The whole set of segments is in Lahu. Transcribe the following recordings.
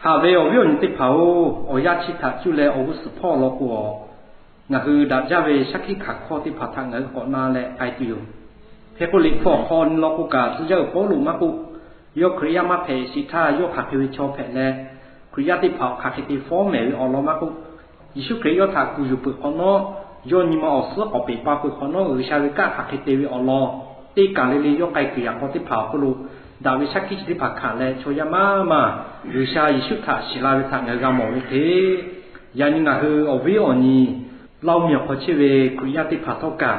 Haꞈ ve awˬ viˉ awˬ nyi teˇ hpaˍ-oˬ, awˬ yanˇ chi htaꞈ cuˇ leh awˬ g'uˇ suhˍ hpawˇ lawn k'o, ngaˬ hui daꞈ jaˇ ve shaˉ hkiˆ hkanˍ hkawˇ teˇ hpaˍ htaꞈ ngaˬ hui k'awꞈ na leh k'ai tuˬ yoˬ. Hk'e k'o, Liꞈ hpu awˬ hk'aw nyi law k'o kaꞈ, tcuh yaˇ uiˍ Pawˇluꞈ maˇ k'oˆ, yawˇ Hkriꞈ yaˇ maˇ hpehꞈ sheˍ htaˇ, yawˇ hk'aˬ hk'e ve chaw hpehꞈ leh, Hkriꞈ yaˇ teˇ hpaˍ hk'aˬ hk'e te fawˉ mehˍ ve awˬ lawn maˇ k'oˆ, Yeˍsuˆ Hkriꞈ yawˇ htaꞈ kuˬ yuˬ peuˬ hk'awꞈ nawˉ, yawˇ nyi ma awˬ suhˉ k'awꞈ peˬ pa peuˬ hk'awꞈ nawˉ, G'uiˬsha ve kanˉ hk'aˬ hk'e te ve awˬ lawn teˇ kaˬ le le yawˇ k'ai kuiˬ yaꞈ k'aw teˇ hpaˍ awˬ hk'oˆ lo daꞈ ve shaˉ hkiˆ chi teˇ hpaˍ hkanˍ leh, chaw yaˇ maˇ maˇ G'uiˬsha Yeˍsuˆ htaꞈ shiˍ la ve htaꞈ ngaˬ hui g'a mawˬ ve hk'e, yaꞈ nyi ngaˬ hui awˬ viˉ awˬ nyi Laˇ oˇ miˬ awˬ hk'aw chehˇ ve Hkriꞈ yaˇ teˇ hpaˍ htawˇ kaꞈ,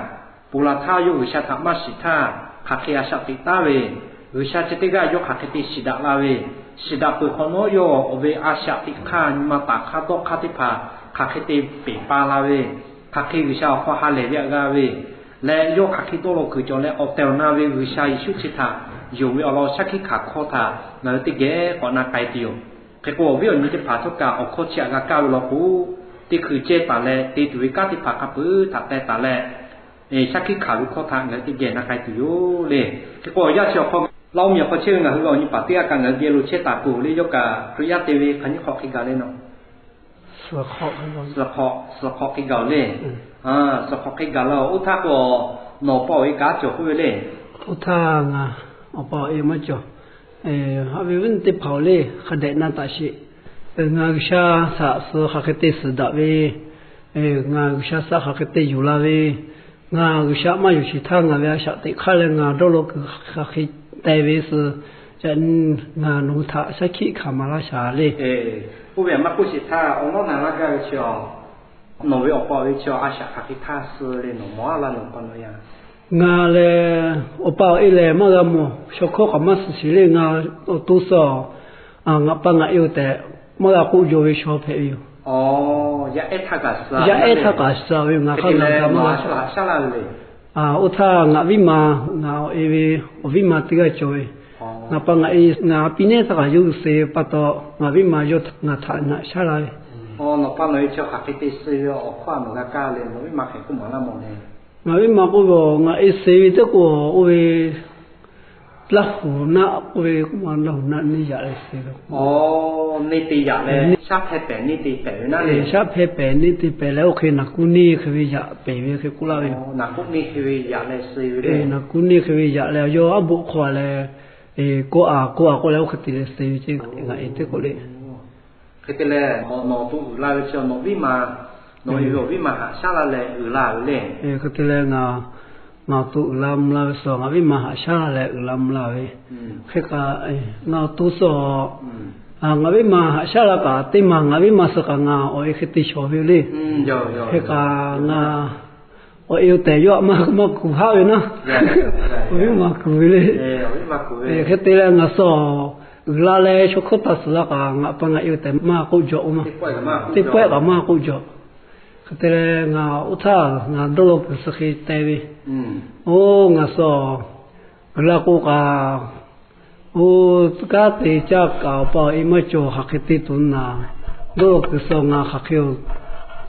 ponˬ laˬ htaˇ yawˇ G'uiˬsha htaꞈ maˇ shiˍ htaˇ, hk'aˬ hk'e a shaꞈ teꞈ taˉ ve, G'uiˬsha chi teˇ g'aˇ yawˇ hk'aˬ hk'e te shiˍ daꞈ la ve, shiˍ daꞈ peuˬ hk'awꞈ nawˉ yawˇ awˬ ve a shaꞈ teꞈ hk'aˇ, nyi ma taˍ hk'aˇ dawˇ hk'aˇ teˇ hpaˍ hk'aˬ hk'e te peˬ pa la ve, hk'aˬ hk'e G'uiˬsha awˬ hk'aw ha lehˬ ve htaꞈ g'a ve, leh yawˇ hk'aˬ hk'e dawˇ law kuiˬ cawˬ leh awˬ tehˬ awˬ na ve G'uiˬsha Yeˍsuˆ chi htaꞈ yonˍ ve awˬ lawn shaˉ hkiˆ hkanˍ hkawˇ htaꞈ ngaˬ hui teˇ geh k'awꞈ na k'ai tuˬ yoˬ. Hk'e k'o, awˬ viˉ awˬ nyi teˇ hpaˍ htawˇ kaꞈ awˬ hkawˇ chi htaꞈ g'a kaˇ ve law k'o, teˇ hkui cehˇ taˍ leh te tuˬ ve kanˉ teˇ hpaˍ hk'a peuˬ htaꞈ teh taˍ leh, shaˉ hkiˆ hkanˍ ve hkawˇ htaꞈ ngaˬ hui teˇ geh na k'ai tuˬ yoˬ le. Hk'e k'o, awˬ yanˇ chi awˬ hk'aw Laˇ oˇ miˬ awˬ hk'aw chehˇ ve ngaˬ hui ve awˬ nyi paˍ teˇ g'aˇ kaꞈ ngaˬ hui geh lo chehˇ taˍ peuˬ le. Yawˇ kaꞈ Hkriꞈ yaˇ te ve hk'aˬ nyiˇ hk'awꞈ hk'e gaˬ le nawˬ. Suhˍ hk'awꞈ hk'e gaˬ le. Suhˍ hk'awꞈ hk'e gaˬ la. Oˇ htaˇ k'o, nawˬ awˬ pa awˬ e kaꞈ cawˬ k'oˆ ve le. Oˇ htaˇ ngaˬ awˬ pa awˬ e maˇ cawˬ. Haꞈ ve viˉ teˇ hpaˍ-oˬ le, hk'a dehꞈ na taˍ sheˍ. Ngaˬ G'uiˬsha htaꞈ suh hk'aˬ hk'e te suhˍ daꞈ ve, ngaˬ G'uiˬsha htaꞈ hk'aˬ hk'e te yuˬ la ve, ngaˬ G'uiˬsha maˇ yuˬ sheˍ htaˇ ngaˬ ve a shaꞈ teꞈ hk'aˇ leh ngaˬ dawˇ law kuiˬ hk'aˬ hk'e te ve suh, ngaˬ nawˬ hui htaꞈ shaˉ hkiˆ hkanˍ maˍ laˇ shaˍ le. Oˇ ve htaꞈ maˇ k'oˆ sheˍ htaˇ, awˬ nawˉ na laˇ gaˇ ve chi, nawˬ ve awˬ pa awˬ e chi a shaꞈ hk'aˬ hk'e htaˇ suh le nawˬ mawˬ a laˇ nawˬ pa nawˬ yaˇ. Ngaˬ lehˬ awˬ pa awˬ e lehˬ maˇ g'a mawˬ, shaw hkawˇ kaꞈ maˇ suh sheˍ le. Ngaˬ awˬ to suh, ngaˬ pa ngaˬ e-oˬ tehꞈ maˇ g'a k'oˆ jaw ve shaw hpehꞈ ve yoˬ. Yaˇ ehˉ htaˇ kaꞈ suh ve yoˬ. Ngaˬ hk'a gaˬ maˇ g'a shaˉ laˇ ve le. Oˇ htaˇ ngaˬ viˉ ma, ngaˬ awˬ e ve awˬ viˉ ma teˇ g'aˇ cawˬ ve, ngaˬ pa ngaˬ e ngaˬ piˇ nehˉ htaˇ kaꞈ yawˇ hui suh ve pa taw, ngaˬ viˉ ma yawˇ ngaˬ htaꞈ naꞈ shaˉ laˇ ve. Nawˬ pa nawˬ e chi hk'aˬ hk'e te suh ve awˬ hkawˇ htaꞈ nawˬ g'a kaˇ leh nawˬ viˉ ma hk'e k'oˆ maˍ laˇ mawˬ le. Ngaˬ viˉ ma k'oˆ ve, ngaˬ e suh ve teˇ k'o, oˇ ve Laˇ huˍ naˆ k'oˆ ve, Laˇ huˍ naˆ neˇ yaꞈ leh suh ve. Neˇ te yaꞈ leh, shaˉ hpehˇ pehˍ neˇ te pehˍ ve naˆ le. Shaˉ hpehˇ pehˍ neˇ te pehˍ leh, oˇ hk'e naˬ kuˉ neˇ hk'e ve yaꞈ pehˍ ve hk'e k'oˆ laˇ ve yoˬ. Naˬ kuˉ neˇ hk'e ve yaꞈ leh suh ve le. Naˬ kuˉ neˇ hk'e ve yaꞈ leh, yawˇ aˉ boˆ hk'aw leh, kawˆ a kawˆ a k'oˆ leh, oˇ hk'e te leh suh ve ce, ngaˬ e teˇ k'o le. Hk'e te leh, nawˬ awˬ to uiˍ la ve chi nawˬ viˉ ma, nawˬ e ve awˬ viˉ ma haꞈ shaˉ laˇ leh uiˍ la ve le. Hk'e te leh, ngaˬ awˬ to uiˍ la mvuh la ve suh ngaˬ viˉ ma haꞈ shaˉ laˇ leh uiˍ la mvuh la ve. Hk'e k'o, ngaˬ awˬ to suh, ngaˬ viˉ ma haꞈ shaˉ laˇ kaꞈ teˇ maˬ ngaˬ viˉ ma suh kaꞈ ngaˬ awˬ e hk'e te shawˍ ve le. Hk'e k'o, ngaˬ awˬ e-oˬ tehꞈ yawˇ aꞈ maˇ maˇ kuˬ haˉ ve naˉ. Awˬ viˉ ma kuˬ ve le. Hk'e te leh ngaˬ suh uiˍ la leh shaw hkawˇ taˇ suhˍ la kaꞈ, ngaˬ pa ngaˬ e-oˬ tehꞈ maˇ k'oˆ jaw-o ma. Teˇ pawehˇ kaꞈ maˇ k'oˆ jaw. Hk'e te leh, ngaˬ oˇ htaˇ ngaˬ dawˇ law kuiˬ suh hk'e te ve, oˇ ngaˬ suh uiˍ la k'o kaꞈ, oˇ kanˉ te caˇ kaꞈ awˬ pa awˬ e maˇ cawˬ, hk'aˬ hk'e te tuˬ naˍ, dawˇ law kuiˬ suh ngaˬ hk'aˬ hk'e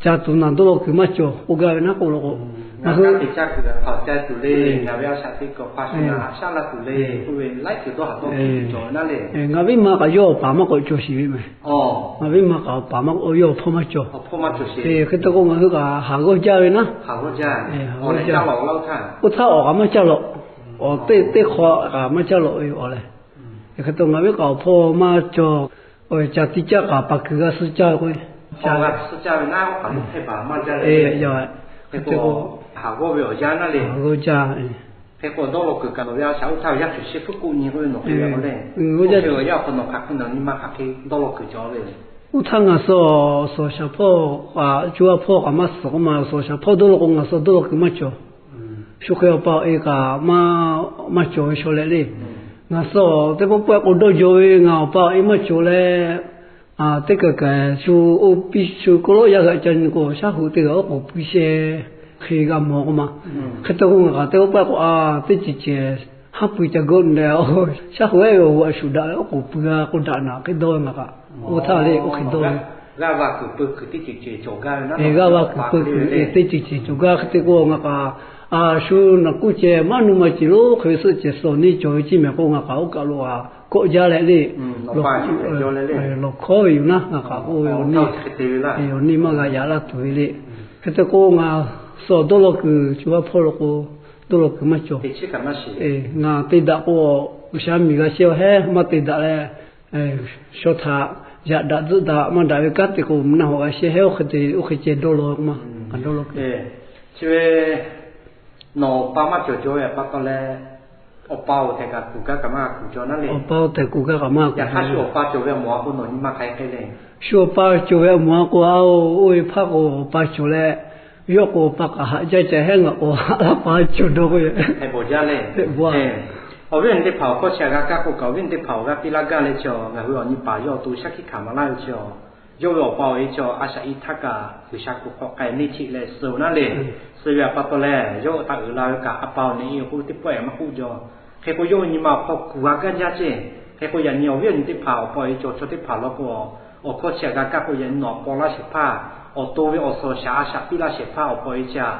ca tuˬ naˍ, dawˇ law kuiˬ maˇ cawˬ k'oˆ gaˇ ve naˉ k'oˆ lo k'o, ngaˬ hui ngaˬ viˉ ma kaꞈ yawˇ awˬ paˍ maˇ k'awꞈ cawˬ sheˍ ve mehˬ. Ngaˬ viˉ ma kaꞈ awˬ paˍ maˇ k'awꞈ, yawˇ awˬ hpawˇ maˇ cawˬ. Hk'e te k'o, ngaˬ hui kaꞈ haˍ g'awˇ jaˇ ve naˉ. Oˇ htaˇ awˬ kaꞈ maˇ caˇ lawꞈ. Awˬ teˇ teˇ hk'aw kaꞈ maˇ caˇ lawꞈ ve awˬ lehˬ, hk'e te ngaˬ viˉ kaꞈ awˬ hpawˇ maˇ cawˬ. Ca tiˇ caˇ kaꞈ paˍ kuiˬ g'a suh caˇ k'o, hk'e te k'o, haˍ g'awˇ jaˇ. Hk'e k'o, dawˇ law kuiˬ kaꞈ nawˬ ve a shaꞈ oˇ htaˇ yaˇ hpu shehˇ hpfuhˆ k'oˆ nyi k'oˆ ve nawˬ hk'e ve k'o le. Oˇ htaˇ ngaˬ suh, suh shaˍ hpawˇ kaꞈ, co ha hpawˇ kaꞈ maˇ suhˍ k'oˆ ma, suh shaˍ hpawˇ dawˇ law k'o ngaˬ suh dawˇ law kuiˬ maˇ cawˬ. Shu hk'e awˬ pa awˬ e kaꞈ maˇ cawˬ ve shaw leh le. Ngaˬ suh teˇ pawˆ pawehˇ k'o dawˇ jaw ve, ngaˬ awˬ pa awˬ e maˇ cawˬ leh, teˇ kaˬ kaˬ shu oˇ piˇ shu k'oˆ lo yaˇ g'aꞈ ca nyi k'o, shaˉ hoꞈ teˇ g'aˇ oˉ k'oˍ pui sheh hk'e g'a mawˬ k'oˆ ma. Hk'e te k'o, ngaˬ kaꞈ teˇ pawˆ pawehˇ k'o, a, teˇ ceuˬ ceuˬ haˉ pui ca gawˆ leh, shaˉ hoꞈ ehˉ ve awˬ g'aꞈ shuˍ daꞈ leh oˉ k'oˍ pui g'a k'oˆ daꞈ naˍ hk'e dawˇ ve ngaˬ kaꞈ. Oˇ htaˇ le oˇ hk'e dawˇ ve. G'aˇ va kuiˬ pui teˇ ceuˬ ceuˬ cawˬ gaˇ hk'e te k'o, ngaˬ kaꞈ a shu naˬ kuˇ ceh maˇ nuˇ ma ceˬ lonˉ hk'e ve suhˆ cehˬ suhˍ awˬ neˇ cawˬ ve ceˇ mehˍ k'o, ngaˬ kaꞈ oˇ kaˬ lo a kawˆ jaˇ leh le, lawˬ hkawˉ ve yoˬ naˉ, ngaˬ kaꞈ k'oˆ ve awˬ neˇ, awˬ neˇ maˇ g'a yaꞈ laˇ tuˬ ve le. Hk'e te k'o, ngaˬ suh awˬ dawˇ law kuiˬ co ha hpawˇ lo k'o, dawˇ law kuiˬ maˇ cawˬ. Ngaˬ te daꞈ k'o, G'uiˬsha miˬ g'a shehˇ a hehˉ maˇ te daꞈ leh, shaw htaꞈ yaꞈ daꞈ tzuhˆ daꞈ maˇ daꞈ ve kanˉ te k'o, mvuhˇ naw haꞈ g'a shehˇ hehˉ oˇ hk'e te oˇ hk'e ceh dawˇ law maˇ, dawˇ law kuiˬ. Chi ve nawˬ awˬ pa maˇ cawˬ cawˬ ve pa taw leh, awˬ pa awˬ tehˬ kaꞈ kuˬ gaˇ kaꞈ maˇ kuˬ cawˬ naˉ le. Awˬ pa awˬ tehˬ kuˬ gaˇ kaꞈ maˇ kuˬ. Yaꞈ hk'aˇ shu awˬ pa cawˬ ve awˬ moˍ a k'o nawˬ nyi ma hk'aˬ hk'e le. Shu awˬ pa cawˬ ve awˬ moˍ a k'o, a oˇ ve hpaˇ k'o awˬ pa cawˬ leh, yawˇ k'o awˬ pa kaꞈ haꞈ jaˇ ca hehˉ, ngaˬ k'o haꞈ laˇ pa cawˬ dawˇ k'o, awˬ viˉ awˬ nyi teˇ hpaˍ awˬ hkawˇ chi htaꞈ g'a kaˇ k'o kaꞈ, awˬ viˉ awˬ nyi teˇ hpaˍ awˬ g'aˇ piˇ laˇ gaˇ leh chi, ngaˬ hui awˬ nyi paˍ yawˇ awˬ to shaˉ hkiˆ hkanˍ maˍ laˇ ve chi, yawˇ ve awˬ pa awˬ e chi a shaꞈ i htaˇ kaꞈ G'uiˬsha kuˬ hk'awꞈ k'ai neˇ cheˆ leh suh oˬ naˉ le. Suh ve a pa taw leh, yawˇ htaꞈ uiˍ la ve kaꞈ a pa awˬ nyi e k'oˆ ve teˇ pawˆ e maˇ k'oˆ jaw. Hk'e k'o, yawˇ ve nyi ma awˬ hk'aw kuˬ g'a gaˇ jaˇ ceˇ. Hk'e k'o, yaꞈ nyi awˬ viˉ awˬ nyi teˇ hpaˍ awˬ pa awˬ e cawˬ chaw teˇ hpaˍ law k'o, awˬ hkawˇ chi htaꞈ g'a kaˇ k'o, yaꞈ nyi nawˬ awˬ paw laˇ shehˍ hpaˇ, awˬ to ve awˬ suhˍ awˬ shaˍ a shaꞈ piˇ laˇ shehˍ hpaˇ awˬ pa awˬ e chi htaꞈ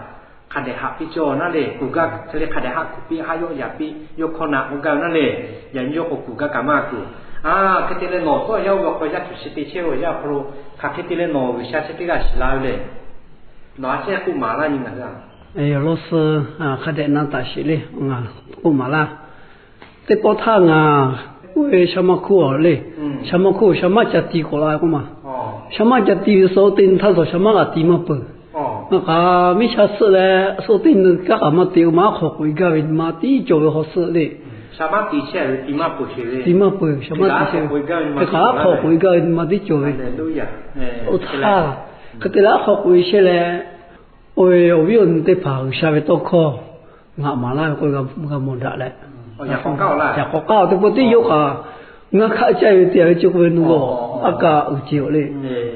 hk'a dehꞈ haꞈ piˇ cawˇ naˉ le. Kuˬ gaˇ hk'e le hk'a dehꞈ haꞈ kuˬ piˇ, haˆ yawˆ yaꞈ piˇ, yawˇ hkawˇ na k'oˆ gaˇ ve naˉ le. Yaꞈ nyi yawˇ k'o kuˬ gaˇ kaꞈ maˇ kuˬ. A, hk'e te leh nawˬ tawˇ yaˇ oˇ ve awˬ hk'aw yaˇ cuˬ shi te chehˇ ve awˬ yaˇ awˬ hk'aw lo, hk'aˬ hk'e te leh nawˬ G'uiˬsha chi teˇ g'aˇ shiˍ la ve le. Nawˬ a chehˇ k'oˆ maˍ laˇ nyi ngaˬ hui a. Awˬ lawn suh hk'a dehꞈ na taˍ sheˍ le, ngaˬ k'oˆ maˍ laˇ. Teˇ pawˆ htaˇ ngaˬ oˇ ve sha maˇ hkuˇ a le. Sha maˇ hkuˇ, sha maˇ ca ti k'awꞈ la ve k'oˆ ma. Sha maˇ ca ti ve suh oˇ teˇ nyi htaˇ suh sha maˇ g'a ti maˇ peuˬ. Ngaˬ kaꞈ miˇ sha suhˆ leh suh oˇ teˇ nyi kaˉ kaꞈ maˇ te, oˇ ma aˉ hk'aw k'oꞈ e gaˇ ve nyi ma tiˉ cawˬ ve hk'aw suhˆ le. Ti maˇ peuˬ, sha maˇ ti chehˇ ve. Hk'e kaꞈ aˉ hk'aw k'oꞈ e gaˇ ve nyi ma tiˉ cawˬ ve. Oˇ htaˇ, hk'e te leh aˉ hk'aw k'oꞈ e chehˇ leh, oˇ ve awˬ viˉ awˬ nyi teˇ hpaˍ G'uiˬsha ve tawˇ hkawˇ ngaˬ maˍ laˇ ve k'o, g'a mawˬ daꞈ leh, yaꞈ k'aw k'aˉ teˇ pawˆ tiˉ yawˇ kaꞈ ngaˇ hkaˆ caˇ ve te a ve chi k'oˆ ve nu g'awˬ a kaꞈ uiˍ ceˬ le.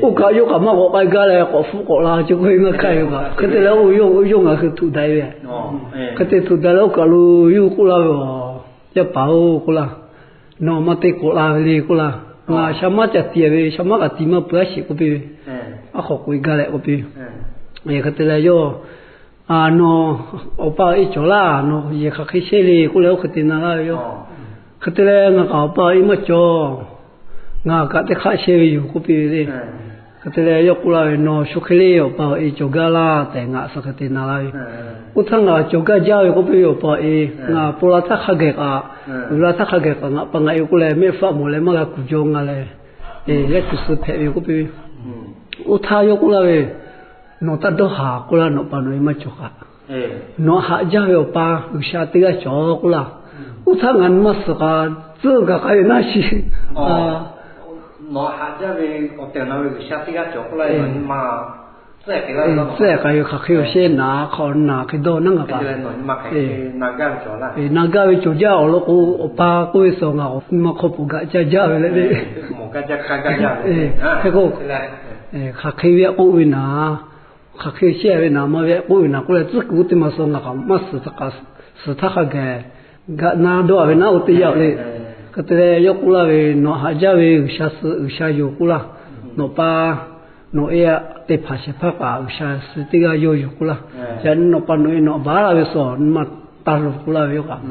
Oˇ kaꞈ yawˇ kaꞈ maˇ k'awꞈ k'ai gaˇ leh k'awꞈ hpfuhˆ k'awꞈ la ve chi k'oˆ ve ngaˇ hkaˆ ve kaꞈ. Hk'e te leh oˇ ve yawˇ ngaˬ hui htuꞈ daꞈ e ve, hk'e te htuꞈ daꞈ leh oˇ kaˬ lo yawˇ hui k'oˆ laˇ ve, Yaˇ paˍ-oˬ, k'oˆ laˇ, nawˬ maˇ te k'awꞈ la ve le k'oˆ laˇ. Ngaˬ sha maˇ ca ti ve, sha maˇ kaꞈ ti maˇ peuˬ a sheˍ k'oˆ piˇ ve, aˉ hk'aw k'oꞈ e gaˇ leh k'oˆ piˇ ve. Hk'e te leh yawˇ, nawˬ awˬ pa awˬ e cawˬ laˇ, nawˬ yehˬ hk'aˬ hk'e shehˇ le k'oˆ leh oˇ hk'e te na laˇ ve yoˬ. Hk'e te leh ngaˬ kaꞈ awˬ pa awˬ e maˇ cawˬ, ngaˬ kaꞈ teˇ hk'aˆ shehˇ ve yoˬ k'oˆ piˇ ve le. Hk'e te leh yawˇ k'oˆ laˇ ve, nawˬ shu hk'e le awˬ pa awˬ e cawˬ gaˇ laˇ tehꞈ ngaˬ suh hk'e te na laˇ ve. Oˇ htaˇ ngaˬ cawˬ gaˇ jaˇ ve k'oˆ piˇ ve awˬ pa awˬ e, ngaˬ paw la htaˇ hk'a geh kaꞈ, uiˍ la htaˇ hk'a geh kaꞈ ngaˬ pa ngaˬ e k'oˆ leh mehˆ faˆ mawˬ leh maˇ g'a kuˬ jaw ngaˬ leh, yaˇ cuˬ suh hpehꞈ ve k'oˆ piˇ ve. Oˇ htaˇ yawˇ k'oˆ laˇ ve, nawˬ taˇ dawˇ haˍ k'oˆ laˇ, nawˬ pa nawˬ e maˇ cawˬ kaꞈ, nawˬ haꞈ jaˇ ve awˬ pa G'uiˬsha teˇ g'aˇ cawˬ k'oˆ laˇ. Oˇ htaˇ ngaˬ nyi ma suhˍ k'a tcuhˉ gaˬ k'ai ve naˇ shiˍ. Nawˬ haꞈ jaˇ ve awˬ tehˬ awˬ na ve G'uiˬsha teˇ g'aˇ cawˬ k'oˆ laˇ, tcuhˉ k'ai ve hk'aˬ hk'e awˬ shehˇ naˍ hk'aw naˍ hk'e dawˇ naˉ ngaˬ kaꞈ, na gaˇ ve cawˬ jaˇ awˬ lawn k'o, awˬ pa k'oˆ ve suhˍ ngaˬ k'awꞈ nyi ma hk'aw poˬ gaꞈ ca jaˇ ve le le. Hk'e k'o, hk'aˬ hk'e ve k'oˆ ve naˍ, hk'aˬ hk'e shehˇ ve naˍ, maˇ ve k'oˆ ve naˍ k'oˆ leh tcuhˉ kuiˬ oˇ teˇ maˬ suhˍ ngaˬ kaꞈ maˇ suhˍ htaˇ hk'a geh gaꞈ na dawˇ a ve naˉ oˇ teˇ yanˇ le. Hk'e te leh yawˇ k'oˆ laˇ ve, nawˬ haꞈ jaˇ ve G'uiˬsha suh G'uiˬsha yoˬ k'oˆ laˇ. Nawˬ pa nawˬ e teˇ hpaˍ shehˍ hpaˇ kaꞈ G'uiˬsha suh teˇ g'aˇ yawˇ yoˬ k'oˆ laˇ. Yaꞈ nyi nawˬ pa nawˬ e nawˬ baˬ laˇ ve suhˍ nyi ma taˇ lo k'oˆ laˇ ve yoˬ kaꞈ.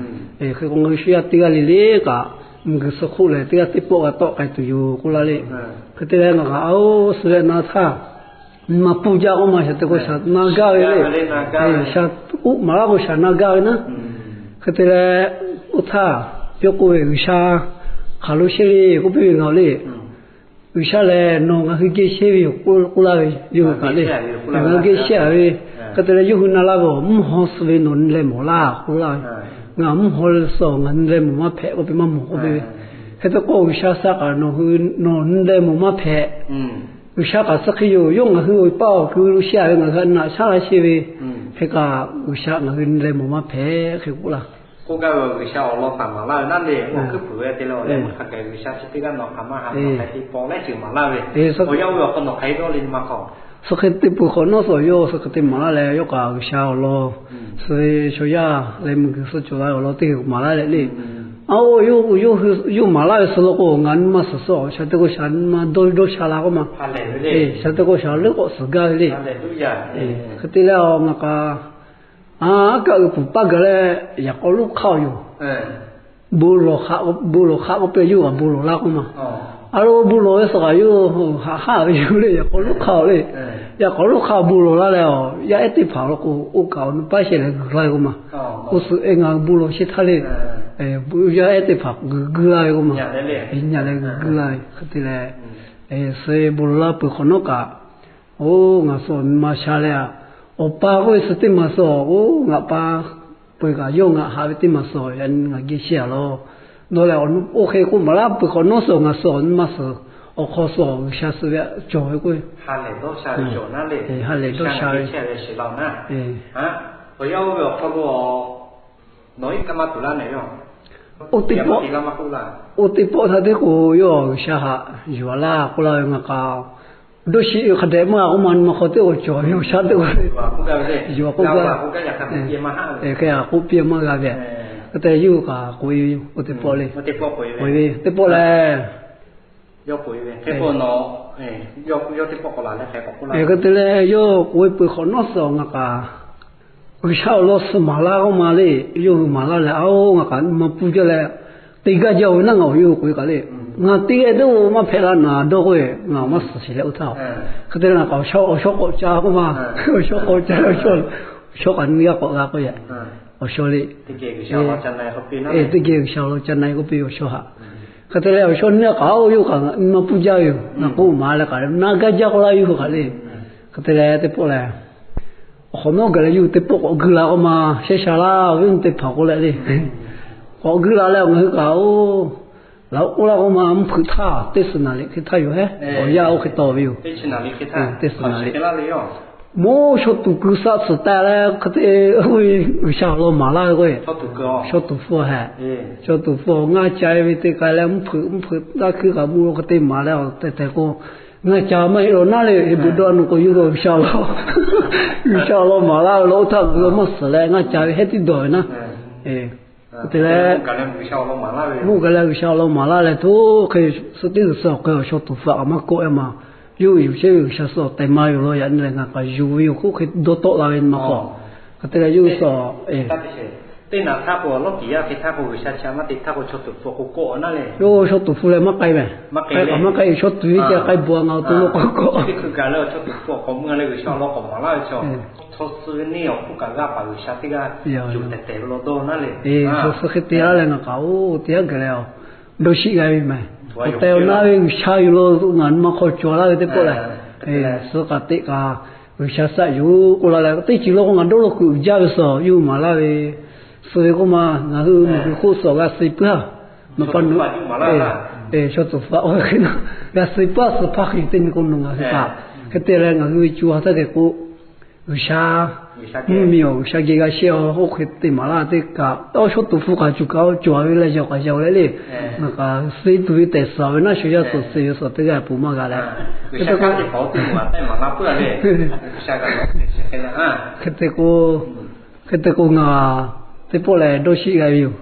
Hk'e k'o ngaˬ hui shu yaˇ teˇ g'aˇ le le kaꞈ, miˬguiˬ suh hk'oˆ lehˬ teˇ g'aˇ teˇ pawˆ g'a tawˆ k'ai tuˬ yoˬ k'oˆ laˇ le. Hk'e te leh ngaˬ kaꞈ a oˇ suh leh na htaˇ, nyi ma pfuhˇ jaˇ k'oˆ ma shaˍ te k'o shaˍ na gaˇ ve le. Shaˍ k'oˆ maˍ laˇ k'o shaˍ na gaˇ ve naˉ. Hk'e te leh, oˇ htaˇ yawˇ k'oˆ ve, G'uiˬsha hk'aˬ lo shehˇ le k'oˆ piˇ ve ngaˬ le. G'uiˬsha lehˬ nawˬ ngaˬ hui geh shehˇ ve yoˬ k'oˆ laˇ ve yawˇ hui kaꞈ le. Ngaˬ hui geh shehˇ a ve, hk'e te leh yawˇ hui na laˇ ve, mvuhˇ haw suh ve nawˬ nyi leh mawˬ laˇ k'oˆ laˇ ve. Ngaˬ mvuhˇ haw suh ngaˬ nyi leh mawˬ maˇ hpehꞈ k'oˆ piˇ maˇ mawˬ k'oˆ piˇ ve. Hk'e te k'o G'uiˬsha suh kaꞈ nawˬ hui nawˬ nyi leh mawˬ maˇ hpehꞈ. G'uiˬsha kaꞈ suh hk'e yoˬ, yawˇ ngaˬ hui awˬ paˇ awˬ ku lo shehˇ a ve ngaˬ hui naꞈ shaˉ la shehˇ ve. Hk'e kaꞈ G'uiˬsha ngaˬ hui nyi leh mawˬ maˇ hpehꞈ hk'e k'oˆ laˇ. K'oˆ gaˇ ve G'uiˬsha awˬ lawn htaꞈ maˍ laˇ ve naˉ le, awˬ hkuiˉ puiˍ ve te leh awˬ leh mvuhˇ hk'a gaˬ G'uiˬsha chi teˇ g'aˇ nawˬ hk'aˬ maˇ ha hk'aˬ hk'e te paw leh ceuˬ maˍ laˇ ve. Awˬ yanˇ oˇ ve awˬ hk'aw nawˬ hk'aˬ hk'e dawˇ le nyi ma hk'aw, suh hk'e te peuˬ hk'awꞈ nawˉ suh yawˇ suh hk'e te maˍ laˇ leh yawˇ kaꞈ G'uiˬsha awˬ lawn suh ve chaw yaˇ leh miˬguiˬ suh cawˬ la ve awˬ lawn teˇ hk'e maˍ laˇ leh le. A oˇ, yawˇ maˍ laˇ ve suh law k'o ngaˬ nyi ma suhˍ suh shaˍ te k'o shaˍ nyi ma dawˇ dawˇ sha la k'oˆ ma. Shaˍ te k'o shaˍ leuˉ k'awꞈ suhˍ gaˇ ve le. Hk'e te leh a ngaˬ kaꞈ Aˉ kaˆ uiˍ puˍ paˇ gaˬ leh, yaꞈ k'aw lonˉ hk'aˇ-oˬ yoˬ. Bon lawˬ hk'aˆ k'oˆ piˇ, yawˇ kaꞈ bon lawˬ laˇ k'oˆ ma. A lo, bon lawˬ ve suhˍ kaꞈ yawˇ haꞈ haˆ ve yoˬ le, yaꞈ k'aw lonˉ hk'aˇ-oˬ le. Yaꞈ k'aw lonˉ hk'aˇ bon lawˬ laˇ leh, yaˇ ehˉ teˇ hpaˍ lo k'o, oˇ kaꞈ awˬ nu paˉ shehˍ leh g'uiˬ laˇ ve k'oˆ ma. K'o suh e ngaˬ hui bon lawˬ shehˍ htaˇ le, yaˇ ehˉ teˇ hpaˍ g'uiˬ guiˇ laˇ ve k'oˆ ma. Nyi leh g'uiˬ guiˇ laˇ ve hk'e te leh, suh e bon lawˬ laˇ peuˬ hk'awꞈ nawˉ kaꞈ, oˇ ngaˬ suh awˬ nu ma sha leh, awˬ pa k'oˆ ve suh teˇ maˬ suh, oˇ ngaˬ pa peuˬ kaꞈ yawˇ ngaˬ haꞈ ve teˇ maˬ suh, yaꞈ nyi ngaˬ geh shehˍ a law. Nawˬ lehˬ, oˇ hk'e k'oˆ maˍ laˇ peuˬ hk'awꞈ nawˉ suh ngaˬ suh awˬ nu ma suh, awˬ hk'aw suh G'uiˬsha suh ve cawˬ ve k'oˆ ve, ha lehˬ dawˇ sha ve, ha lehˬ dawˇ sha ve, oˇ teˇ pawˆ htaˇ teˇ k'o yawˇ G'uiˬsha haꞈ yuˬ a laˇ k'oˆ laˇ ve ngaˬ k'a dawˇ shiˆ ve hk'a dehꞈ maˇ g'a k'oˆ ma, nyi ma hk'aw teˇ k'o cawˬ ve awˬ shaˉ teˇ k'o, yuˬ a k'oˆ gaˇ ve, hk'e a k'oˆ piˇ maˇ g'a ve. Hk'e te yawˇ hui kaꞈ k'oꞈ e ve, oˇ teˇ pawˆ le, k'oꞈ e ve teˇ pawˆ lehˬ, hk'e te leh yawˇ k'oꞈ e peuˬ hk'awꞈ nawˉ suh ngaˬ kaꞈ G'uiˬsha awˬ lawn suh maˍ laˇ k'oˆ ma le. Yawˇ hui maˍ laˇ leh, a oˇ ngaˬ kaꞈ nyi ma pfuhˇ jaˇ leh, te gaˇ jaˇ-oˬ ve naˉ ngaˬ awˬ yawˇ hui k'oꞈ e kaꞈ le. Ngaˬ te g'aˇ teˇ g'aˇ maˇ hpehꞈ la naˍ dawˇ k'oˆ ve, ngaˬ maˇ suhˍ sheˍ leh oˇ htaˇ, hk'e te leh ngaˬ kaꞈ awˬ shaw k'awꞈ ca k'oˆ ma, awˬ shaw k'awꞈ ca leh, awˬ shaw kaꞈ nyi g'a k'awꞈ g'a k'oˆ ve, awˬ shaw le. Teˇ geh G'uiˬsha awˬ lawn ca na e k'oˆ piˇ ve, awˬ shaw haꞈ. Hk'e te leh awˬ shaw nyi kaꞈ oˇ yawˇ kaꞈ nyi ma pfuhˇ jaˇ ve yoˬ. Ngaˬ k'oˆ maˍ leh kaꞈ na gaˇ jaˇ k'oˆ laˇ yawˇ hui kaꞈ le. Hk'e te leh teˇ pawˆ lehˬ, awˬ hk'awꞈ nawˉ gaˬ leh yawˇ hui teˇ pawˆ k'awꞈ guiˇ la k'oˆ ma, shehˇ sha laˇ ve teˇ hpaˍ k'oˆ leh le. K'awꞈ guiˇ la leh ngaˬ hui kaꞈ oˇ, laꞈ oˉ k'oˆ laˇ k'oˆ ma, mvuhˇ hpeuꞈ htaˇ teˇ suhˍ naˍ liꞈ hk'e htaˇ yoˬ hehˉ. Awˬ yanˇ oˇ hk'e taw ve yoˬ. Teˇ suhˍ naˍ liꞈ hk'e htaˇ, moˉ shaw tuˬ kuiˬ saˆ tsuhˍ taˍ leh hk'e te, oˇ ve G'uiˬsha awˬ lawn maˍ laˇ ve k'o, shaw tuˬ hpfuhˇ hehꞈ, shaw tuˬ hpfuhˇ ngaˇ ca ve teˇ k'ai leh mvuhˇ hpeuꞈ, mvuhˇ hpeuꞈ taˇ hkuiˇ kaꞈ bon lo hk'e te maˍ leh awˬ tehˬ tehˬ k'o, ngaˇ ca maˇ heˆ law naˉ le. Heˍ beuꞈ dawˇ a nu k'o yawˇ hui G'uiˬsha awˬ lawn, G'uiˬsha awˬ lawn maˍ laˇ ve law oˇ htaˇ ngaˬ hui maˇ suhˍ leh ngaˇ ca ve hehˉ tiˉ dawˬ ve naˉ. Hk'e te leh, mvuhˇ gaˬ leh G'uiˬsha awˬ lawn maˍ laˇ leh htoꞈ hk'e suh teˇ g'uiˬ suh awˬ hk'e awˬ shaw tuˬ hpfuhˇ kaꞈ maˇ kawˆ e ma. Yawˇ hui yuˬ chehˇ ve G'uiˬsha suh awˬ tehˬ ma yoˬ law, yaꞈ nyi lehˬ ngaˬ kaꞈ yuˬ ve yoˬ k'oˆ hk'e dawˇ tawˆ la ve nyi ma k'awꞈ. Hk'e te leh yawˇ hui suh teˇ naꞈ htaˇ k'o, lawˇ tiꞈ yaˇ hk'e htaˇ k'o, G'uiˬsha chi a maˇ te htaˇ k'o, chaw tuˬ hpfuhˇ k'o kawˆ a naˉ le. Yawˇ chaw tuˬ hpfuhˇ leh maˇ k'ai mehˬ. K'ai kaꞈ maˇ k'ai, chaw tuˬ ve ca k'ai bvuhꞈ a ngaˬ awˬ to lo k'awꞈ k'awꞈ. Chaw tuˬ hpfuhˇ k'awꞈ mui a leh G'uiˬsha awˬ lawn k'awꞈ maˍ laˇ ve chaw, chaw suh ve neˇ awˬ hk'oˆ kaꞈ g'aˇ paˍ G'uiˬsha teˇ g'aˇ yuˬ tehˬ tehˬ ve law dawˇ naˉ le. Chaw suh hk'e te laˇ leh ngaˬ kaꞈ oˇ te haˉ gaˬ leh, dawˇ shiˆ g'a ve mehˬ. Awˬ tehˬ awˬ na ve G'uiˬsha yuˬ lo ngaˬ nyi ma hk'aw cawˬ laˇ ve teˇ pawˆ lehˬ, suh kaꞈ teꞈ kaꞈ G'uiˬsha saˆ yuˬ k'oˆ la leh, teˇ ceuˬ lo k'o ngaˬ dawˇ law kuiˬ uiˍ jaˇ ve suh yawˇ hui maˍ laˇ ve, suh ve k'oˆ ma, ngaˬ hui miˬguiˬ hk'oˆ suh g'a suh puiˉ a, nawˬ pa nawˬ, chaw tuˬ hpfuhˇ oˇ hk'e na, g'a suh puiˉ a, suh hpaˇ hk'e teˇ nyi k'o nawˬ ngaˬ hui kaꞈ hk'e te leh ngaˬ hui ve co ha htaˇ hk'e k'o, G'uiˬsha mvuhˇmiˬ awˬ G'uiˬsha geh g'a shehˇ a, oˇ hk'e te maˍ laˇ teˇ kaꞈ, awˬ shaw tuˬ hpfuhˇ kaꞈ cuˬ kaꞈ cawˬ ve leh yaꞈ k'aꞈ yaꞈ leh le, ngaˬ kaꞈ suh tuˬ ve tehꞈ suh ve naˉ, shu yaˇ suh suh ve suh teˇ g'aˇ pon maˇ g'a leh, hk'e te k'o, hk'e te k'o ngaˬ teˇ pawˆ lehˬ dawˇ shiˆ g'a ve yoˬ.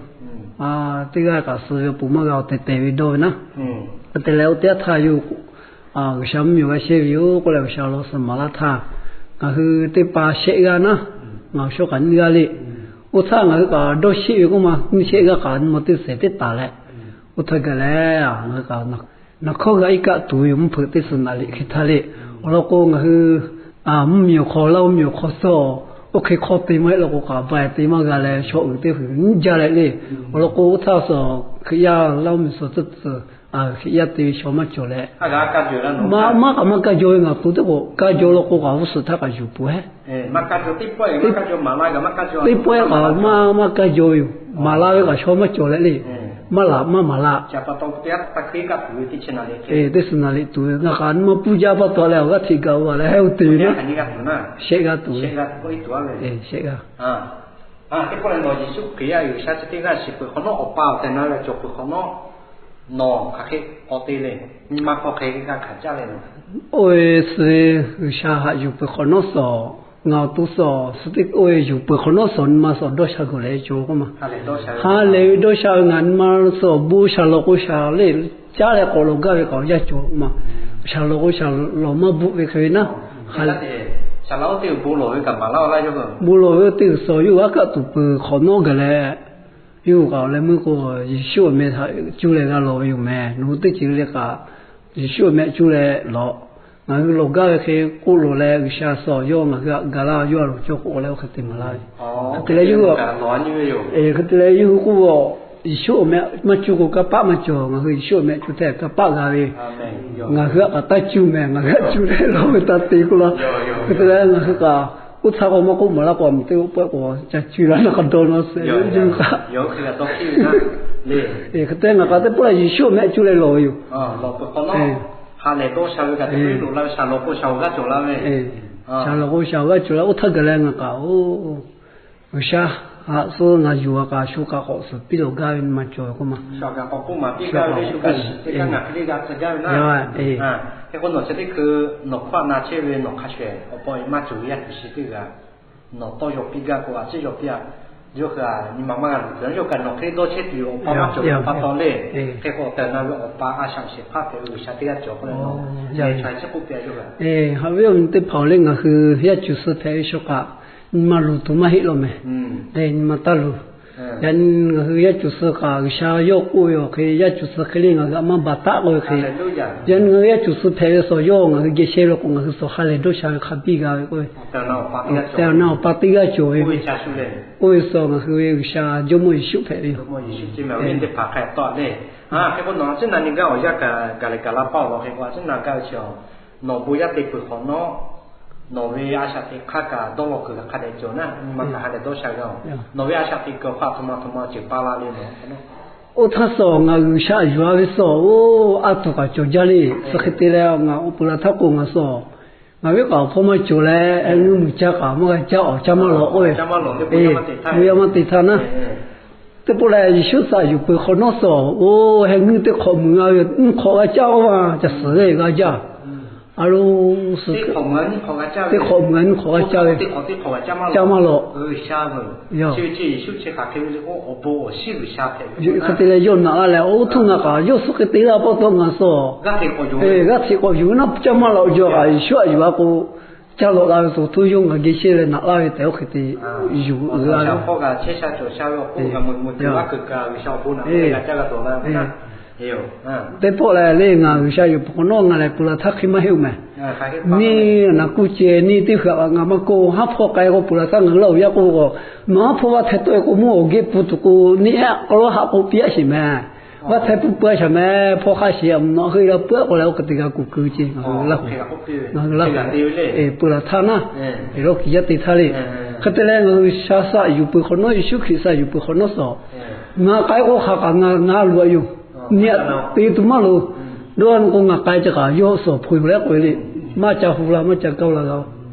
Teˇ g'aˇ kaꞈ suh ve pon maˇ g'a, awˬ tehˬ tehˬ ve dawˇ ve naˉ. Hk'e te leh oˇ teˇ yanˇ htaˇ yawˇ G'uiˬsha mvuhˇmiˬ awˬ g'a shehˇ ve yoˬ k'oˆ leh G'uiˬsha awˬ lawn suh maˍ laˇ htaˇ, ngaˬ hui teˇ pa shehˆ g'aˇ naˉ, ngaˬ awˬ shawˉ kaꞈ nyiˇ g'aˇ le. Oˇ htaˇ ngaˬ hui kaꞈ dawˇ shiˆ ve k'oˆ ma, nyiˇ shehˆ g'aˇ kaꞈ nyi ma teˇ sehˍ teˇ taˍ leh, oˇ htaˇ gaˬ leh ngaˬ hui kaꞈ naˬ hkawˇ g'a iˉ kaˆ tuˬ ve yoˬ. Mvuhˇ hpeuꞈ teˇ suhˍ naˍ liꞈ hk'e htaˇ le, awˬ lawn k'o ngaˬ hui mvuhˇmiˬ awˬ hk'aw, Laˇ huˍ miˬ awˬ hk'aw suh oˇ hk'e hk'aw te maˇ heˆ law k'o kaꞈ ba te maˇ g'a leh, shaw uiˍ teˇ hpaˍ nyiˇ jaˇ leh le. Awˬ lawn k'o oˇ htaˇ suh Hkriꞈ yaˇ Laˇ huˍ miˬ suh tcuhˉ tcuhˉ Hkriꞈ yaˇ te ve shaw maˇ cawˬ leh, maˇ kaꞈ maˇ kaˇ jaw ve ngaˬ to teˇ k'o, kaˇ jaw law k'o kaꞈ g'uˇ suhˍ htaˇ kaꞈ yuˬ peuˬ hehˉ. Teˇ pawehˇ kaꞈ maˇ maˇ kaˇ jaw ve yoˬ. Maˍ laˇ ve kaꞈ shaw maˇ cawˬ leh le. Maˇ laꞈ maˇ maˍ laˇ. Teˇ suhˍ naˍ liꞈ tuˬ ve ngaˬ kaꞈ nyi ma pfuhˇ jaˇ pa taw leh awˬ g'aˇ hteꞈ gaˬ-o a leh hehˉ-o te ve naˉ. Shehˆ g'aˇ tuˬ ve, shehˆ g'aˇ, teˇ pawehˇ lehˬ nawˬ Yeˍsuˆ Hkriꞈ yaˇ G'uiˬsha chi teˇ g'aˇ shiˍ peuˬ hk'awꞈ nawˉ, Awˬ pa awˬ tehˬ na leh cawˬ peuˬ hk'awꞈ nawˉ, nawˬ hk'aˬ hk'e k'awꞈ te le. Nyi ma hk'aw hk'e g'a hkanˍ caˇ leh nawˬ, oˇ ve suh ve G'uiˬsha haꞈ yuˬ peuˬ hk'awꞈ nawˉ suh, ngaˬ awˬ to suh suh teˇ oˇ ve yuˬ peuˬ hk'awꞈ nawˉ suh nyi ma suh dawˇ sha g'uˬ leh cawˬ k'oˆ ma. Ha lehˬ ve dawˇ sha ve ngaˬ nyi ma suh awˬ bon sha lawˬ k'o sha le, caˉ leh k'awꞈ lawˬ gaˇ ve kaꞈ awˬ yanˇ cawˬ k'oˆ ma. Sha lawˬ k'o sha lawˬ maˇ bvuhˆ ve hk'e ve naˉ. Hk'aˬ Bon lawˬ ve teˇ g'uiˬ suhˍ yawˇ hui aˉ kaˆ tuˬ peuˬ hk'awꞈ nawˉ gaˬ leh, yawˇ hui kaꞈ awˬ leh meuˇ k'o, Yeˍsuˆ awˬ meh htaꞈ cuˇ leh g'a lawˬ ve yoˬ meh. Nawˬ hui teˇ ceuˬ le kaꞈ, Yeˍsuˆ awˬ meh cuˇ leh lawˬ. Ngaˬ hui lawˬ gaˇ ve hk'e k'oˆ lawˬ leh, G'uiˬsha suh yawˇ ngaˬ hui htaꞈ ga laˇ, yawˇ a loˍ cawˇ k'o leh oˇ hk'e te maˍ laˇ ve. Hk'e te leh yawˇ hui, hk'e te leh yawˇ hui k'oˆ, Yeˍsuˆ awˬ meh maˇ cuˇ k'o kanˇ paˆ maˇ cawˬ. Ngaˬ hui Yeˍsuˆ awˬ meh cuˇ hteˇ kanˇ paˆ g'a ve. Ngaˬ hui htaꞈ kaꞈ taˇ cuˇ meh, ngaˬ hui htaꞈ cuˇ leh lawˬ ve taˇ te k'oˆ laˇ. Hk'e te leh ngaˬ hui kaꞈ oˇ htaˇ k'o maˇ k'oˆ maˍ laˇ k'o, a miˬ teˇ oˇ pawehˇ k'o ca cuˇ laˇ na k'a dawˇ nawˇ suh ve yawˇ hui kaꞈ. Hk'e te ngaˬ kaꞈ teˇ pawˆ lehˬ Yeˍsuˆ awˬ meh cuˇ leh lawˬ ve yoˬ. Shaˍ lawˬ k'o shaˍ g'aˇ cawˬ la ve, shaˍ lawˬ k'o shaˍ g'aˇ cawˬ la, oˇ htaˇ gaˬ leh ngaˬ kaꞈ oˇ G'uiˬsha haꞈ suh ngaˬ yuˬ a kaꞈ shu kaꞈ k'awꞈ suhˍ piˇ lawˬ gaˇ ve nyi ma cawˬ ve k'oˆ ma. Hk'e k'o nawˬ chi teˇ hkui nawˬ hk'aˇ na chehˇ ve nawˬ hk'a shuˍ shuˍ awˬ pa maˇ cawˬ ve yaˇ ceuˬ chi teˇ g'aˇ nawˬ tawˇ yaw piˇ gaˇ k'o, a ciˉ yaw piˇ a. Yawˇ hui a nyi ma maˇ g'a luˬ tuˬ, yawˇ kaꞈ nawˬ hk'e dawˇ chehˇ tuˬ yoˬ. Awˬ pa maˇ cawˬ ve pa taw le. Hk'e k'o awˬ tehˬ awˬ na ve awˬ pa a shaꞈ shehˍ hpaˇ hpehꞈ ve G'uiˬsha teˇ g'aˇ cawˬ k'oˆ leh nawˬ chi hk'e k'oˆ piˇ a yawˇ hui. Haꞈ ve awˬ nyi teˇ hpaˍ awˬ le ngaˬ hui yaˇ ceuˬ suh hpehꞈ ve sha kaꞈ, nyi ma luˬ tuˬ maˇ heˆ law meh. Nyi ma taˇ luˬ. Yaꞈ nyi ngaˬ hui yaˇ ceuˬ suh kaꞈ G'uiˬsha yawˇ k'oˆ ve awˬ hk'e yaˇ ceuˬ suh hk'e le ngaˬ hui a maˇ baˬ taˆ k'oˆ ve hk'e, yaꞈ nyi ngaˬ hui yaˇ ceuˬ suh hpehꞈ ve sawˬ yawˇ ngaˬ hui geh sheh ve k'o ngaˬ hui sawˬ ha lehˬ dawˇ sha ve hk'a biˇ g'a ve k'oˆ ve, awˬ tehˬ awˬ na awˬ pa teˇ g'aˇ cawˬ ve, oˇ ve sawˬ ngaˬ hui ve G'uiˬsha Jawˇmawˇ Yeˍsuˆ hpehꞈ ve yoˬ. Hk'e k'o nawˬ a ciˉ na nyi gaˇ awˬ yanˇ kaꞈ gaˬ leh gaˬ la paˇ awˬ lawn hk'e k'o a ciˉ na gaˇ ve chi, nawˬ bon yaˇ te peuˬ hk'awꞈ nawˉ, nawˬ ve a shaꞈ teꞈ hk'aˇ kaꞈ dawˇ law kuiˬ g'a hk'a dehꞈ cawˬ naˉ, nyi ma kaꞈ ha lehˬ dawˇ sha g'a-oˬ. Nawˬ ve a shaꞈ teꞈ kuiˬ awˬ hk'aw a htoꞈ ma htoꞈ ma ceuˬ pa la le nawˬ. Oˇ htaˇ suh ngaˬ G'uiˬsha yuˬ a ve suh oˇ a tuˬ kaꞈ cawˬ jaˇ le. Suh hk'e te leh ngaˬ oˇ peuˬ la htaˇ k'o ngaˬ suh ngaˬ ve kaꞈ awˬ hpawˇ maˇ cawˬ leh, heh ngeuˇ muiˬ caˇ kaꞈ maˇ g'a caˇ, awˬ caˇ maˇ lawꞈ k'oˆ ve, bon yaˇ maˇ te htaˇ naˉ. Teˇ pawˆ lehˬ Yeˍsuˆ htaꞈ yuˬ peuˬ hk'awꞈ nawˉ suh, oˇ heh ngeuˇ teˇ hk'awꞈ muiˬ g'a ve, nyiˇ hk'awꞈ g'a caˇ k'oˆ ma ca suhˍ ve g'a jaˇ. A lo, suhˍ teˇ hk'awꞈ muiˬ g'a nyiˇ hk'awꞈ g'a caˇ ve, caˇ maˇ lawꞈ. Hk'e te leh yawˇ naꞈ la leh, oˇ htuˇ ngaˬ kaꞈ yawˇ suh hk'e te laˇ pa taw ngaˬ suh g'aˇ hteꞈ k'awꞈ yuˬ naˉ, caˇ maˇ lawꞈ jaw kaꞈ Yeˍsuˆ htaꞈ yuˬ a k'o, caˇ lawꞈ la ve suh htuˇ yawˇ ngaˬ geh shehˇ leh naꞈ laˇ ve tehꞈ oˇ hk'e te yuˬ la ve. Teˇ pawˆ lehˬ le ngaˬ G'uiˬsha yuˬ peuˬ hk'awꞈ nawˉ ngaˬ lehˬ peuˬ la htaˇ hk'e maˇ heˆ oˬ meh. Neˇ naˬ kuˇ ceh neˇ teˇ hpaˍ kaꞈ ngaˬ maˇ kawˆ, haˉ hpawˇ k'ai k'o peuˬ la htaˇ ngaˬ hui laˇ oˬ yaˇ k'oˆ ve k'o, nawˬ haˉ hpawˇ vaˇ hteh tawˆ e k'o mvuhˇ awˬ geh pu tuˬ k'o neˇ aˉ k'aw lawˉ haꞈ k'oˆ piˇ aˉ sheˍ meh. Vaˇ hteh pu pu a shaˍ meh, hpawˇ hk'a sheˍ a mvuhˇ naw hk'e la puiˉ k'o leh oˇ hk'e te g'a kuˬ keu ce ngaˬ hui laˇ oˬ. Ngaˬ hui laˇ oˬ. Peuˬ la htaˇ naˉ, eˬ lawˇ kiˬ yaˇ te htaˇ le. Hk'e te leh ngaˬ hui G'uiˬsha suh yuˬ peuˬ hk'awꞈ nawˉ, Yeˍsuˆ Hkriꞈ suh yuˬ peuˬ hk'awꞈ nawˉ suh ngaˬ k'ai k'o hk'aˬ kaꞈ ngaˬ ngaˬ loꞈ a yoˬ. Neˇ aˉ te tuˬ maˇ loˬ. Dawˇ a nu k'o ngaˬ k'ai ce kaꞈ yawˇ suhˍ hpu yoˬ leh k'oˆ ve le. Maˇ ca hu la maˇ ca kaˇ la g'a.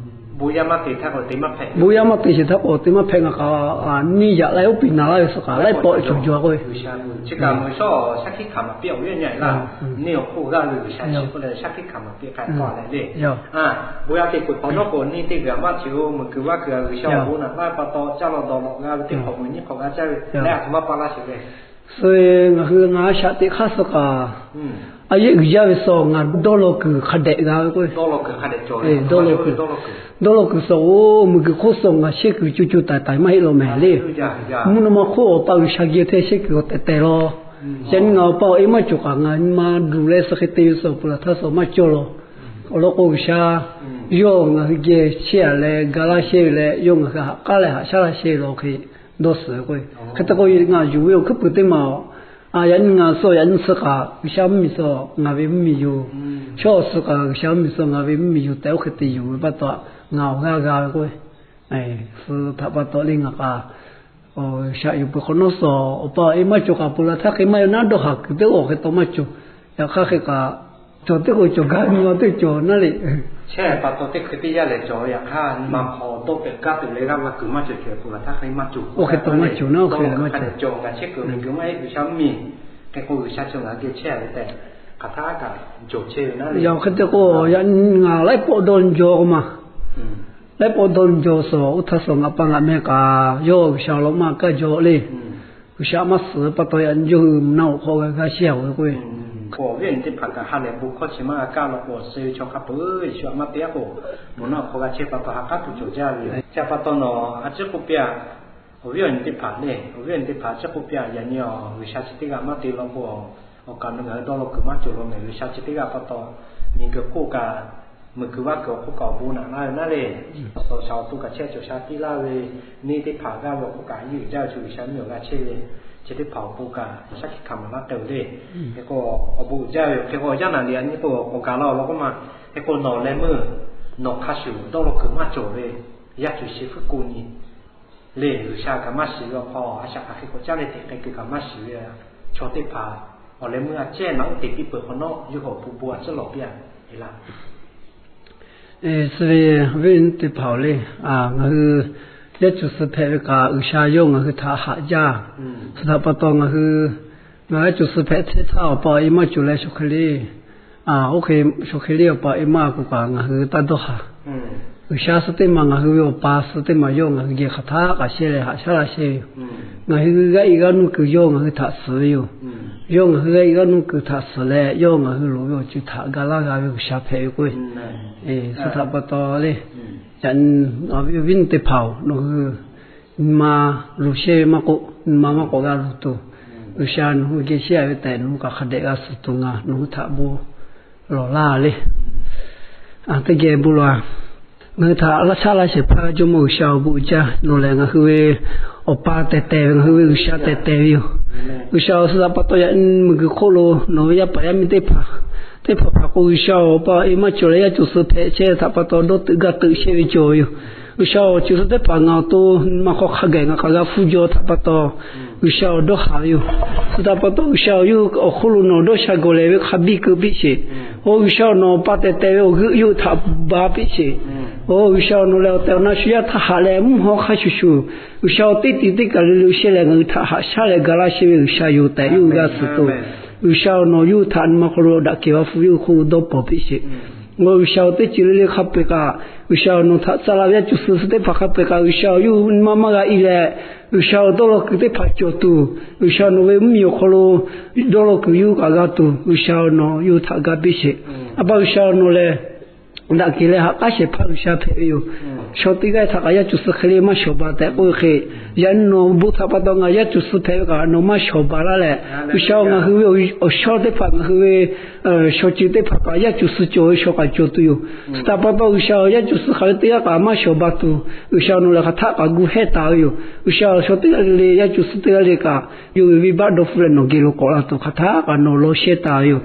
Bon yaˇ maˇ te sheˍ htaˇ k'o te maˇ hpehꞈ, ngaˬ kaꞈ neˇ yaꞈ la oˇ piˬ naˍ laˇ ve suh kaꞈ laiˉ pawˆ cawˬ jaw k'oˆ ve. Chi kaꞈ meuꞈ shawˉ shaˉ hkiˆ hkanˍ maˍ piˇ awˬ viˉ awˬ nyi laˇ. Neˇ awˬ hk'oˆ g'aˇ ve G'uiˬsha chi k'oˆ leh shaˉ hkiˆ hkanˍ maˍ piˇ k'ai tawˆ leh le. Bon yaˇ te peuˬ hk'awꞈ nawˉ k'o neˇ teˇ g'aˇ maˇ ceuˬ-oˬ, meuˬ kuiˬ vaˇ kuiˬ a G'uiˬsha awˬ bon naꞈ laˇ ve pa taw caˇ lawꞈ dawˬ lawꞈ g'a ve teˇ hk'awꞈ meuꞈ nyiˇ hk'awꞈ g'a caˇ ve leh a htoꞈ ma pa laˇ sheˍ le. Suh ngaˬ hui ngaˬ a shaꞈ teꞈ hk'aˇ suh kaꞈ, a yehˉ uiˍ jaˇ ve suh ngaˬ dawˇ law kuiˬ hk'a dehꞈ g'a ve k'o, dawˇ law kuiˬ suh oˇ meuˬ kuiˬ hk'oˆ suh ngaˬ shehˇ kuiˬ co co taiˍ taiˍ maˇ heˆ law mehˍ le. Mvuhˇ naw ma hk'oˆ awˬ pa G'uiˬsha geh hteˇ shehˇ kuiˬ awˬ tehˬ tehˬ law. Yaꞈ nyi ngaˬ awˬ pa awˬ e maˇ cawˬ kaꞈ ngaˬ nyi ma luˬ leh suh hk'e te ve suh peuˬ la htaˇ suh maˇ cawˇ law. Awˬ lawn k'o G'uiˬsha yawˇ ngaˬ hui geh chehˇ a leh ga laˇ shehˇ ve leh yawˇ ngaˬ hui haꞈ k'aˉ leh haꞈ shaˉ laˇ shehˇ ve law hk'e dawˇ suhˍ ve k'o, hk'e te k'o ngaˬ yuˬ ve awˬ hkuiˉ puiˍ teˇ maˬ, yaꞈ nyi ngaˬ suh yaꞈ nyi suh kaꞈ G'uiˬsha mvuhˇmiˬ suh ngaˬ ve mvuhˇmiˬ yoˬ. Chaw suh kaꞈ G'uiˬsha mvuhˇmiˬ suh ngaˬ ve mvuhˇmiˬ yoˬ tehꞈ oˇ hk'e te yuˬ ve pa taw ngaˬ awˬ g'aˇ g'a ve k'o, suh htaꞈ pa taw le ngaˬ kaꞈ shaꞈ yuˬ peuˬ hk'awꞈ nawˉ suh awˬ pa awˬ e maˇ cawˬ kaꞈ peuˬ la htaˇ hk'e maˇ yaw naˉ dawˇ haˍ kuiˬ teˇ g'aˇ hk'e taw maˇ cawˬ. Yaꞈ hk'aˇ hk'e kaꞈ cawˬ teˇ k'o cawˬ gaˇ nyi ma teˇ cawˬ naˉ le. Chehˇ pa taw teˇ hkui teˇ yanˇ lehˬ cawˬ. Yaꞈ hk'aˇ nyi ma hk'aw dawˇ peuˬ gaˇ tuˬ leh g'aˇ va kuiˬ maˇ cawˬ cawˬ peuˬ la htaˇ hk'e maˇ cawˬ. Oˇ hk'e taw maˇ cawˬ naˉ, oˇ hk'e maˇ cawˬ. Ngaˬ chehˇ kuiˬ miˬ kuiˬ maˇ heˆ G'uiˬsha mvuhˇmiˬ hk'e k'o G'uiˬsha chi ngaˬ geh chehˇ ve tehꞈ hk'aˬ htaˇ kaꞈ cawˬ chehˇ ve naˉ le. Yaꞈ hk'e te k'o yaꞈ nyi ngaˬ laiˉ pawˆ dawˇ nyi jaw k'o ma, laiˉ pawˆ dawˇ nyi jaw suh oˇ htaˇ suh ngaˬ pa ngaˬ meh kaꞈ yawˇ G'uiˬsha awˬ lawn maˇ kaˇ jaw le. G'uiˬsha maˇ suhˍ pa taw yaꞈ nyi yawˇ hui mvuhˇ naw awˬ hk'aw g'a g'a shehˇ a ve k'o ve, Awˬ viˉ awˬ nyi teˇ hpaˍ kaꞈ ha lehˬ bon hkawˇ chi maˇ g'a kaˇ law k'o, suh ve chaw hk'a peuˬ Yeˍsuˆ a maˇ te aˉ k'o, mawˬ naˆ awˬ hk'aw g'a chehˇ pa taw ha k'aˉ tuˬ cawˬ jaˇ ve yoˬ. Chi pa taw nawˬ a ciˉ k'oˆ piˇ-a, awˬ viˉ awˬ nyi teˇ hpaˍ le, awˬ viˉ awˬ nyi teˇ hpaˍ a ciˉ k'oˆ piˇ-a, yaꞈ nyi G'uiˬsha chi teˇ g'aˇ maˇ te law k'o, awˬ kaˍ nawˬ ngaˬ hui dawˇ law kuiˬ maˇ cawˬ law mehˍ. G'uiˬsha chi teˇ g'aˇ pa taw, miˬguiˬ hk'oˆ kaꞈ, miˬguiˬ vaˇ kuiˬ awˬ hk'oˆ kaꞈ awˬ bon naꞈ laˇ ve naˉ le. Awˬ shaˍ awˬ to kaꞈ chehˇ cawˬ sha piˇ laˇ ve, neˇ teˇ hpaˍ g'aˇ ve awˬ hk'oˆ kaꞈ yeˇ uiˍ jaˇ ve chaw G'uiˬsha miˬ awˬ g'a chehˇ ve, chi teˇ hpaˍ awˬ pon kaꞈ shaˉ hkiˆ hkanˍ maˍ laˇ k'ai-o le. Hk'e k'o, awˬ bon uiˍ jaˇ ve yoˬ. Hk'e k'o, yaˇ naˍ liꞈ a nyi k'o awˬ kaˍ la awˬ lawn k'oˆ ma. Hk'e k'o, nawˬ leh meuˇ nawˬ hk'a shuˍ dawˇ law kuiˬ maˇ cawˬ ve yaˇ cuˬ shi hpuiˉ ko nyi le, G'uiˬsha kaꞈ maˇ shiˍ ve awˬ hk'aw, a shaꞈ hk'aˬ hk'e k'awꞈ caˇ leh teꞈ k'ai kuiˬ kaꞈ maˇ shiˍ ve chaw teˇ hpaˍ, awˬ leh meuˇ a cehˇ naꞈ uˉ te piˇ peuˬ hk'awꞈ nawˉ, yawˇ hui awˬ pon bon a ciˉ lawˬ piˇ-a, e laˇ. Suh ve awˬ viˉ teˇ hpaˍ-oˬ le, ngaˬ hui yaˇ cuˬ suh hpehꞈ ve kaꞈ G'uiˬsha yawˇ ngaˬ hui htaꞈ haꞈ jaˇ. Suh htaꞈ pa taw ngaˬ hui, ngaˬ yaˇ cuˬ suh hpehꞈ chehˇ htaˇ awˬ pa awˬ e maˇ cawˬ leh shaw hk'e le, oˇ hk'e shaw hk'e le awˬ pa awˬ e maˇ k'oˆ kaꞈ ngaˬ hui taˇ dawˇ haˍ. G'uiˬsha suh teˇ maˬ ngaˬ hui ve awˬ pa suh teˇ maˬ yawˇ ngaˬ hui geh hk'aˬ htaˇ k'aꞈ shehˇ leh haꞈ shaˉ laˇ shehˇ ve yoˬ. Ngaˬ hui g'a iˉ g'aˇ nuˇ kuiˬ yawˇ ngaˬ hui htaꞈ suhˍ ve yoˬ. Yawˇ ngaˬ hui g'a iˉ g'aˇ nuˇ kuiˬ htaꞈ suhˍ leh yawˇ ngaˬ hui loˍ ve awˬ ceuˬ htaꞈ ga laˇ g'a ve G'uiˬsha hpehꞈ ve k'o, suh htaꞈ pa taw le, yaꞈ nyi awˬ viˉ awˬ nyi teˇ hpaˍ-oˬ, nawˬ hui nyi ma luˬ shehˇ ve maˇ k'oˆ, nyi ma maˇ k'awꞈ g'a luˬ tuˬ, G'uiˬsha nawˬ hui geh shehˇ ve tehꞈ nawˬ hui kaꞈ hk'a dehꞈ g'a suhˍ tuˬ ngaˬ nawˬ hui htaꞈ bon lawˬ laˇ le. Teˇ geh bon lawˬ-a. Ngaˬ hui htaꞈ laˇ shaˉ laˇ shehˍ hpaˇ Jawˇmawˇ G'uiˬsha awˬ bon uiˍ jaˇ. Nawˬ lehˬ ngaˬ hui ve awˬ pa tehˬ tehˬ ve, ngaˬ hui ve G'uiˬsha tehˬ tehˬ ve yoˬ. G'uiˬsha-oˬ, suh htaꞈ pa taw yaꞈ nyi miˬguiˬ hk'oˆ lo nawˬ ve yaˇ paˍ yaˇ miˇ teˇ hpaˍ, teˇ hpaˍ hpaˍ k'o G'uiˬsha-oˬ, awˬ pa awˬ e maˇ cawˬ leh yaˇ cuˬ suh hpehꞈ chehˇ htaꞈ pa taw dawˇ teuꞈ gaˇ teuꞈ shehˇ ve cawˬ ve yoˬ. G'uiˬsha-oˬ, awˬ ceuˬ suh teˇ hpaˍ ngaˬ awˬ to nyi ma hk'aw hk'a gaˬ ngaˬ k'aꞈ g'a hpuˇ jaw htaꞈ pa taw G'uiˬsha-oˬ, dawˇ haˍ ve yoˬ. Suh htaꞈ pa taw G'uiˬsha-oˬ, yawˇ hui awˬ hk'oˆ lo nawˬ dawˇ sha gawˬ lehˬ ve hk'a biˇ keu piˇ sheˍ. Oˬ G'uiˬsha-oˬ, nawˬ pa tehˬ tehˬ ve awˬ g'euˆ yawˇ hui htaꞈ ba piˇ sheˍ. Oˬ G'uiˬsha-oˬ, nawˬ lehˬ awˬ tehˬ awˬ na shu yaˇ htaˇ haꞈ leh mvuhˇ haw hk'a shuˍ shuˍ, G'uiˬsha-oˬ, teˇ tiꞈ teˇ kaˬ le le shehˇ leh ngaˬ hui htaꞈ haꞈ shaˉ leh ga laˇ shehˇ ve G'uiˬsha yoˬ tehꞈ yawˇ hui g'a suhˍ tuˬ, G'uiˬsha-oˬ, nawˬ yawˇ hui htaꞈ nyi ma hk'aw lo daꞈ kehˬ va hpu yawˇ hui hk'oˆ lo dawˇ pawnˍ piˇ sheˍ. Oˬ G'uiˬsha-oˬ, teˇ ceuˬ le le hk'a peu-eˬ kaꞈ, G'uiˬsha-oˬ, nawˬ htaꞈ tcuh la ve yaˇ cuˬ suh suh teˇ hpaˍ hk'a peu-eˬ kaꞈ G'uiˬsha-oˬ, yawˇ hui nyi ma maˇ g'a i leh, G'uiˬsha-oˬ, dawˇ law kuiˬ teˇ hpaˍ cawˬ tuˬ, G'uiˬsha nawˬ ve mvuhˇmiˬ awˬ hk'aw lo dawˇ law kuiˬ yawˇ hui kaꞈ g'a tuˬ, G'uiˬsha-oˬ, nawˬ yawˇ hui htaꞈ ga piˇ sheˍ. A pa G'uiˬsha-oˬ, nawˬ lehˬ daꞈ kehˬ leh haꞈ k'aˉ shehˍ hpaˇ G'uiˬsha hpehꞈ ve yoˬ. Shaw teˇ g'aˇ htaꞈ kaꞈ yaˇ cuˬ suh hk'e le maˇ shawˍ baˬ tehꞈ k'oˆ ve hk'e, yaꞈ nyi nawˬ bon htaꞈ pa taw ngaˬ yaˇ cuˬ suh hpehꞈ ve kaꞈ nawˬ maˇ shawˍ baˬ laˇ leh, G'uiˬsha-oˬ, ngaˬ hui ve awˬ shaw teˇ hpaˍ ngaˬ hui ve shaw ceuˬ teˇ hpaˍ kaꞈ yaˇ cuˬ suh cawˬ ve shaw kaꞈ cawˬ tuˬ yoˬ. Suh htaꞈ pa taw G'uiˬsha-oˬ, yaˇ cuˬ suh hk'aˬ ve teˇ g'aˇ kaꞈ maˇ shawˍ baˬ tuˬ, G'uiˬsha nawˬ lehˬ hk'aˬ htaˆ kaꞈ gu hehˇ taˍ ve yoˬ. G'uiˬsha shaw teˇ g'aˇ le le yaˇ cuˬ suh teˇ g'aˇ le kaꞈ yawˇ hui venˇbaˆ dawˇ hpfuhˆ leh nawˬ geh lo k'awꞈ la tuˬ hk'aˬ htaˆ kaꞈ nawˬ law shehˇ taˍ ve yoˬ.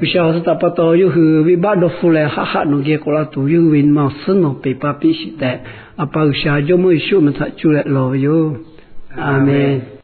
G'uiˬsha suh htaꞈ pa taw yawˇ hui venˇbaˆ dawˇ hpfuhˆ leh haˆ haˆ nawˬ geh k'awꞈ la tuˬ yawˇ hui ve nyi ma awˬ suhˉ nawˬ peˬ pa piˇ sheˍ tehꞈ, A pa G'uiˬsha Jawˇmawˇ Yeˍsuˆ meh htaꞈ cuˇ leh lawˬ ve yoˬ. A menˬ.